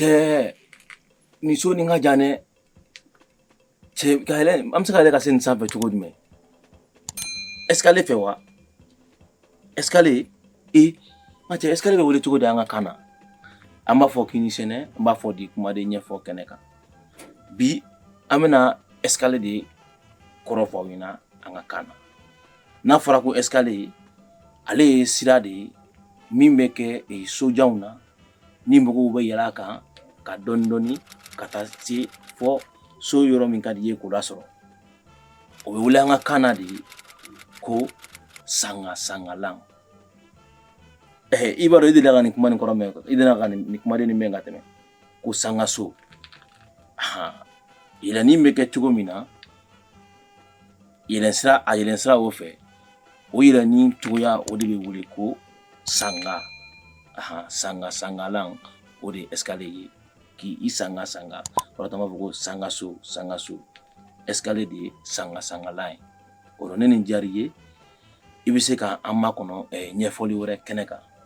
Cɛ, nin so nin ka jan dɛ. Cɛ, ka yɛlɛ, an bɛ se ka yɛlɛ ka se nin sanfɛ cogo jumɛn? Escalier fɛ wa? Escalier? E, n ka cɛ, escalier bɛ wele cogo di an ka kan na? An b'a fɔ k'i ni sɛnɛ, an b'a fɔ di kumaden ɲɛfɔ kɛnɛ kan. Bi, an bɛna escalier de kɔrɔ fɔ aw ɲɛna an ka kan na. N'a fɔra ko escalier, ale ye sira de ye min bɛ kɛ sojanw na, ni mɔgɔw bɛ yɛlɛ a kan ka dɔɔni dɔɔni ka taa se fɔ so yɔrɔ min ka di i ye k'o lasɔrɔ. O bɛ wele an ka kan na de ko sanga sangalan. I b'a dɔn, i delila ka nin kuma nin kɔrɔ mɛn, i delila ka nin kumaden nin mɛn ka tɛmɛ ko sangaso. Yɛlɛnni bɛ kɛ cogo min na, yɛlɛn sira, a yɛlɛn sira o fɛ, o yɛlɛnni cogoya, o de bɛ wele ko sanga sanga sangalan. O de ye escalier ye, k'i sanga sanga. O la, b'a fɔ ko sangaso, sangaso. Escalier de ye sanga sangalan ye. O rɔ, ne nin diyara i ye, i bɛ se ka an makɔnɔ ɲɛfɔli wɛrɛ kɛnɛ kan.